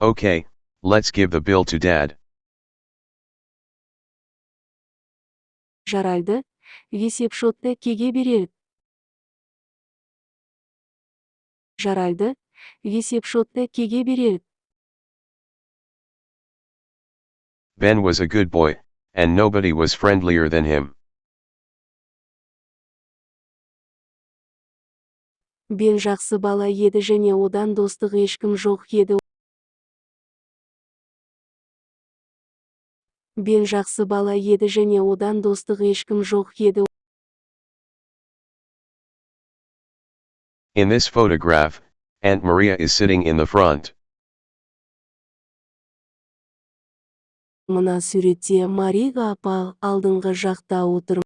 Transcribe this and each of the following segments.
Okay, let's give the bill to Dad. Жарайды, есепшотты әкеге берелік. Жарайды, есепшотты әкеге берелік. Ben was a good boy, and nobody was friendlier than him. Бен жақсы бала еді және одан достық ешкім жоқ еді. Бен жақсы бала еді және одан достық ешкім жоқ еді. In this photograph, Aunt Maria is sitting in the front. Мына суретте Мария апа алдыңғы жақта отыр.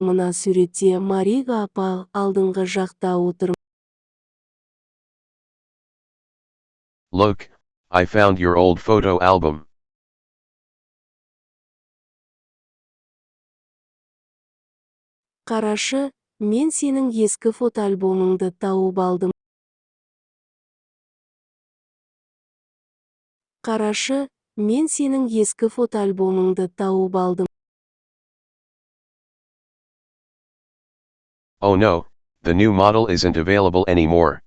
Мына суретте Мария апа алдыңғы жақта отыр. Look, I found your old photo album. Қарашы, мен сенің ескі фотоальбомыңды тауып алдым. Қарашы, мен сенің ескі фотоальбомыңды тауып алдым. Oh no, the new model isn't available anymore.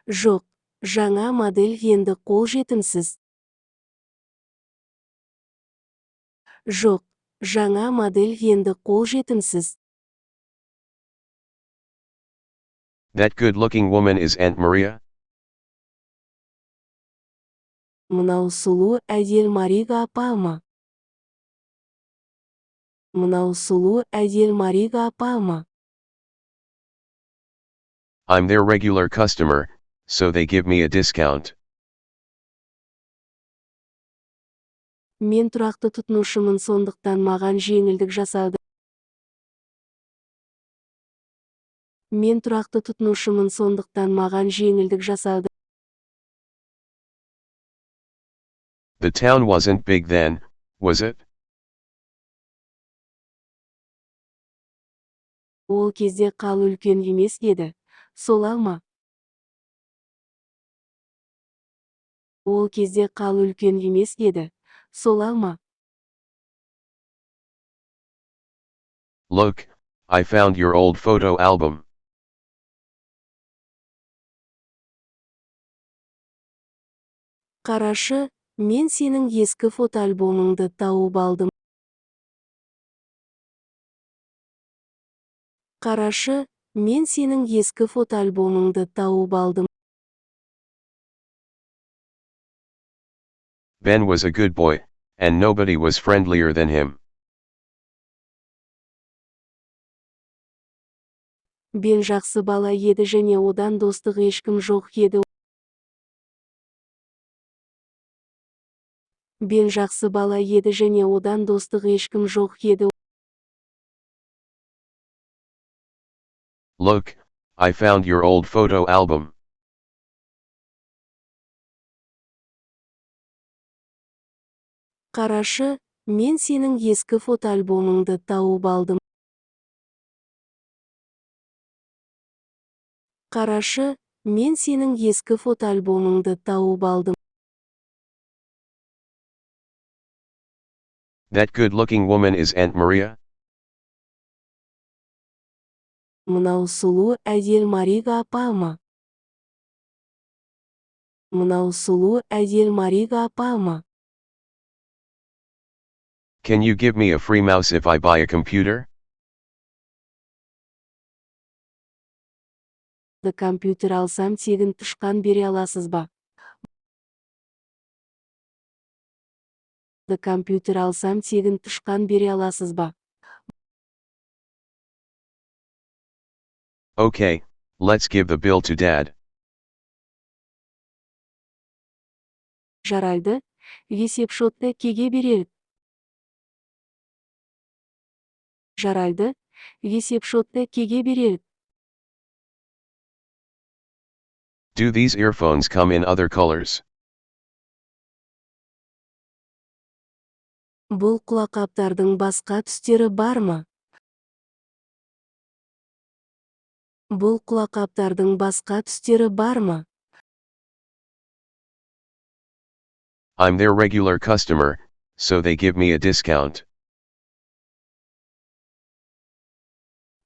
Жоқ, жаңа модель енді қолжетімсіз. Жоқ, жаңа модель енді қолжетімсіз. That good looking woman is Aunt Maria? Мынау сұлу әйел Мария апа ма? Мынау сұлу әйел Мария апа ма? I'm their regular customer, so they give me a discount. Мен тұрақты тұтынушымын, сондықтан маған жеңілдік жасады. Мен тұрақты тұтынушымын, сондықтан маған жеңілдік жасады. The town wasn't big then, was it? Ол кезде қала үлкен емес еді, солай ма? Ол кезде қала үлкен емес еді, солай ма? Look, I found your old photo album. Қарашы, мен сенің ескі фотоальбомыңды тауып алдым. Қарашы, мен сенің ескі фотоальбомыңды тауып алдым. Ben was a good boy, and nobody was friendlier than him. Бен жақсы бала еді және одан достық ешкім жоқ еді. Бен жақсы бала еді және одан достық ешкім жоқ еді. Look, I found your old photo album. Қарашы, мен сенің ескі фотоальбомыңды тауып алдым. Қарашы, мен сенің ескі фотоальбомыңды тауып алдым. That good looking woman is Aunt Maria? Мынау сұлу әйел Мария апа ма? Мынау сұлу әйел Мария апа ма? Can you give me a free mouse if I buy a computer? Компьютер алсам, тегін тышқан бере аласыз ба? Компьютер алсам, тегін тышқан бере аласыз ба? Okay, let's give the bill to Dad. Жарайды, есепшотты әкеге берелік. Жарайды, есепшотты әкеге берелік. Do these earphones come in other colors? Бұл құлаққаптардың басқа түстері бар ма? Бұл құлаққаптардың басқа түстері бар ма? I'm their regular customer, so they give me a discount.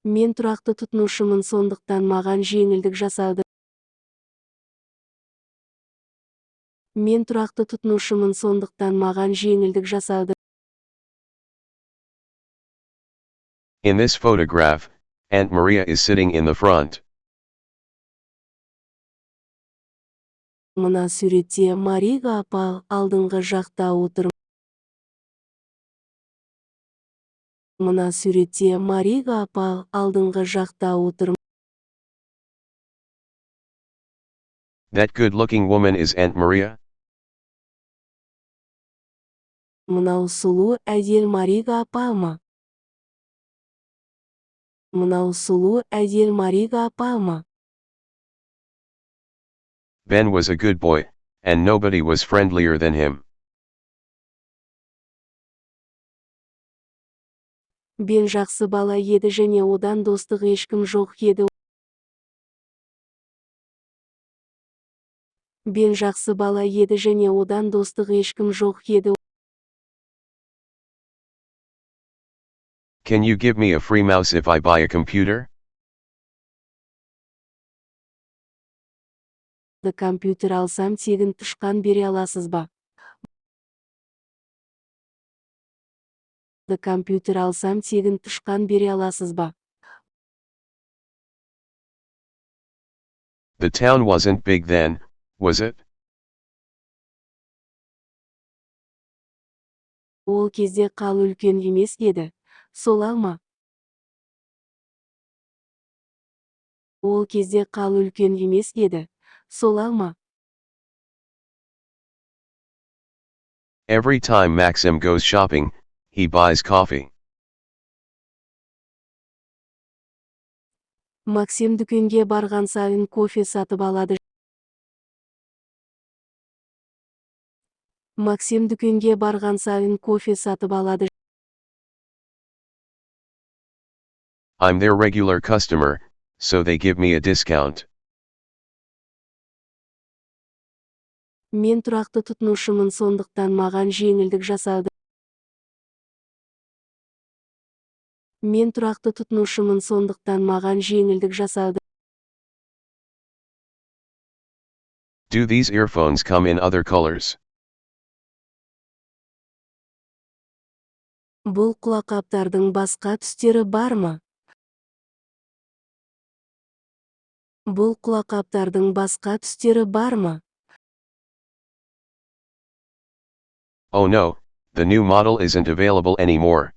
Мен тұрақты тұтынушымын, сондықтан маған жеңілдік жасады. Мен тұрақты тұтынушымын, сондықтан маған жеңілдік жасады. In this photograph, Aunt Maria is sitting in the front. Мына суретте Мария апа алдыңғы жақта отыр. Мына суретте Мария апа алдыңғы жақта отыр. That good looking woman is Aunt Maria? Мынау сұлу әйел Мария апа ма? Мынау сұлу әйел Мария апа ма? Ben was a good boy, and nobody was friendlier than him. Бен жақсы бала еді және одан достық ешкім жоқ еді. Бен жақсы бала еді және одан достық ешкім жоқ еді. Can you give me a free mouse if I buy a computer? Компьютер алсам, тегін тышқан бере аласыз ба? Компьютер алсам, тегін тышқан бере аласыз ба? The town wasn't big then, was it? Ол кезде қала үлкен емес еді, солай ма? Ол кезде қала үлкен емес еді, солай ма? Every time Maxim goes shopping, he buys coffee. Максим дүкенге барған сайын кофе сатып алады. Максим дүкенге барған сайын кофе сатып алады. I'm their regular customer, so they give me a discount. Мен тұрақты тұтынушымын, сондықтан маған жеңілдік жасады. Мен тұрақты тұтынушымын, сондықтан маған жеңілдік жасады. Do these earphones come in other colors? Бұл құлаққаптардың басқа түстері бар ма? Бұл құлаққаптардың басқа түстері бар ма? Oh no, the new model isn't available anymore.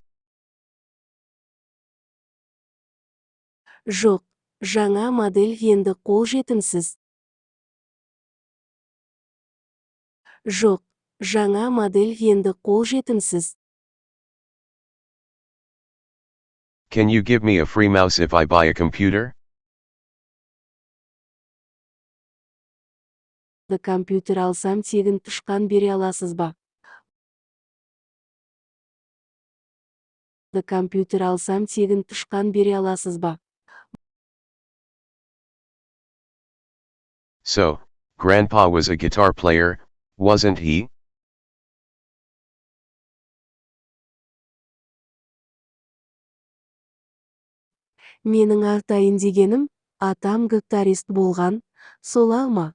Жоқ, жаңа модель енді қолжетімсіз. Жоқ, жаңа модель енді қолжетімсіз. Can you give me a free mouse if I buy a computer? Компьютер алсам, тегін тышқан бере аласыз ба? Компьютер алсам, тегін тышқан бере аласыз ба? So, Grandpa was a guitar player, wasn't he? Менің айтайын дегенім, атам гитарист болған, солай ма?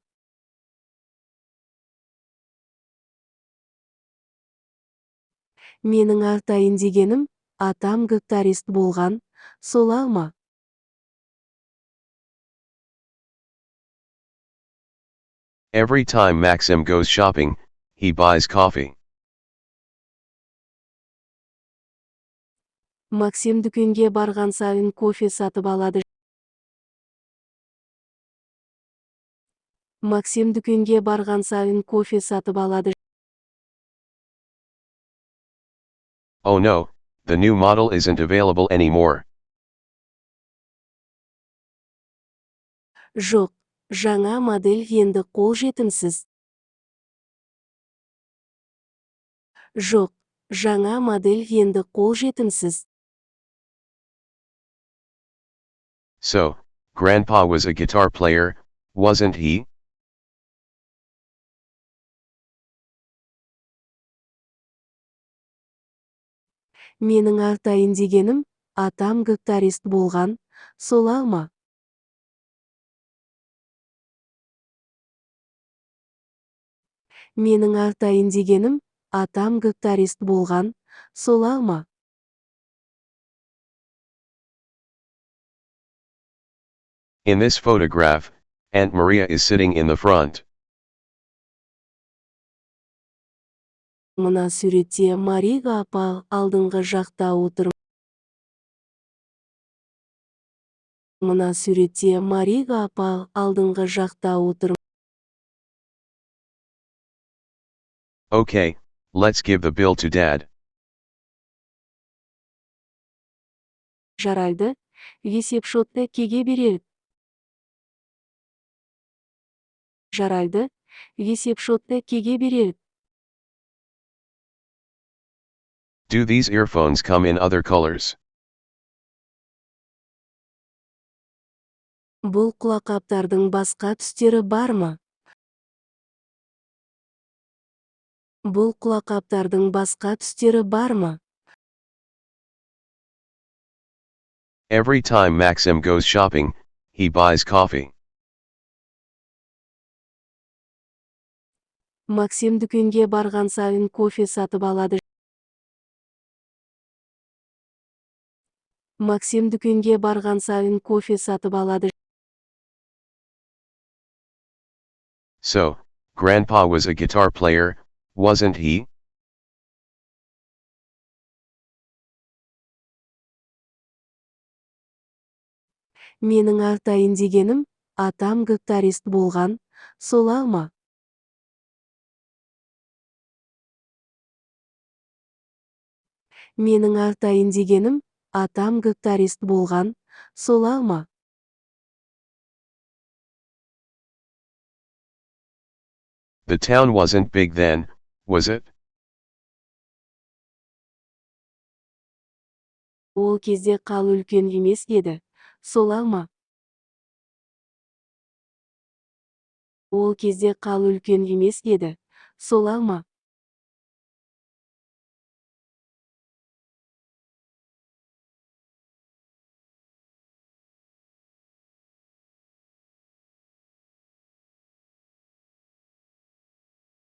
Менің айтайын дегенім, атам гитарист болған, солай ма? Every time Maxim goes shopping, he buys coffee. Максим дүкенге барған сайын кофе сатып алады. Максим дүкенге барған сайын кофе сатып алады. Oh no, the new model isn't available anymore. Жоқ, жаңа модель енді қолжетімсіз. Жоқ, жаңа модель енді қолжетімсіз. So, Grandpa was a guitar player, wasn't he? Менің айтайын дегенім, атам гитарист болған, солай ма? Менің айтайын дегенім, атам гитарист болған, солай ма? In this photograph, Aunt Maria is sitting in the front. Мына суретте Мария апа алдыңғы жақта отыр. Мына суретте Мария апа алдыңғы жақта отыр. Okay, let's give the bill to Dad. Жарайды, есепшотты әкеге берелік. Жарайды, есепшотты әкеге берелік. Do these earphones come in other colors? Бұл құлаққаптардың басқа түстері бар ма? Бұл құлаққаптардың басқа түстері бар ма? Every time Maxim goes shopping, he buys coffee. Максим дүкенге барған сайын кофе сатып алады. Максим дүкенге барған сайын кофе сатып алады. So, Grandpa was a guitar player, wasn't he? Менің айтайын дегенім, атам гитарист болған, солай ма? Менің айтайын дегенім, атам гитарист болған, солай ма? The town wasn't big then, was it? Ол кезде қала үлкен емес еді, солай ма? Ол кезде қала үлкен емес еді, солай ма?